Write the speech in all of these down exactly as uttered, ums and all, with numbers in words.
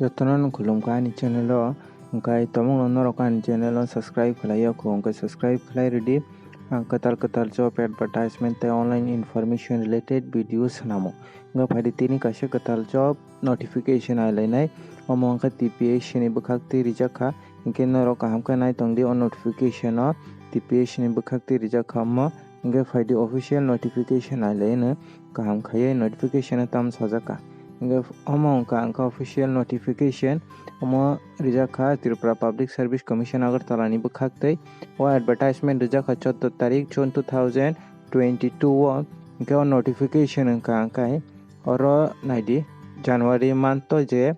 Jotono no khulumkha ani channel o, hwnkhe tomungno norok ani channel o subscribe khlai ya kho, hwnkhe subscribe khlai rwdi. Ang kwtal kwtal job advertisement tei online information related video swnamo. Hwnkhe phaidi tini kaisa kwtal job notification ailainai, omo hwnkhe T P S C ni bwkhak twi rijak kha, hwnkhe norok kaham khe nai tongdi o notification o, T P S C ni bwkhak twi rijak kha omo. Hwnkhe phaidi official notification ailaino, kaham khaiwi notification o tamo sajak kha. Hwnkhe omo wngkha, wngkha official notification, omo rijak kha Tripura Public Service Commission Agartala ni bwkhak twi. O advertisement rijak kha choudo tarik June two thousand twenty-two o, hwnkhe o notification wngkha, hwnkhe oro naidi January month o je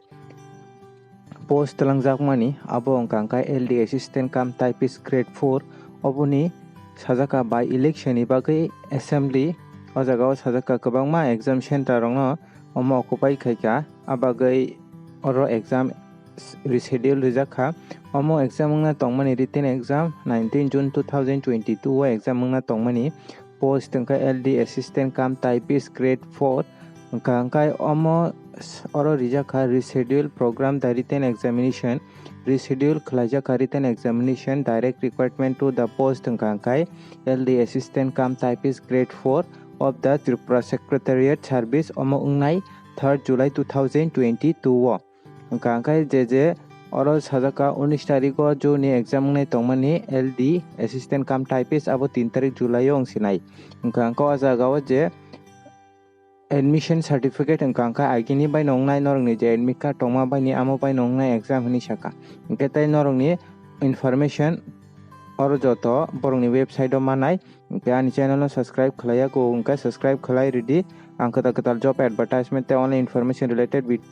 post twlangjakmani, abo wngkha hwnkhe L D assistant cum typist grade four, oboni sajak kha by election ni bagwi assembly. O jaga o sajak kha kwbangma exam center rokno omo occupy khaikha, a bagwi oro exam reschedule rijak kha. Omo exam wngna tongmani written exam nineteen June two thousand twenty-two o exam wngna tongmani. Post wngkha L D assistant cum typist grade four. Hwnkha hwnkhe omo s-, oro rijak kha reschedule program the written examination. Reschedule khlaijak kha written examination direct recruitment to the post wngkha hwnkhe L D assistant cum typist grade four of the Tripura Secretariat Service, omo wngnai third July two thousand twenty-two o. Hwnkha hwnkhe je je oro sajak kha unis tarik o June ni exam wngnai tongmani L D assistant cum typist, abo tin tarik July o wngsinai. Hwnkha hwnkhe o jaga o je admission certificate wngkha hwnkhe agini bai no wngnai, norokni je admit card tongma bai ni amo bai no wngnai exam hinwi sakha. Hwnkhe tei norokni information oro joto borokni website o manai. Hwnkhe ani channel no subscribe khlai ya kho, hwnkhe subscribe khlai rwdi. Ang kwtal kwtal job advertisement tei online information related vid-,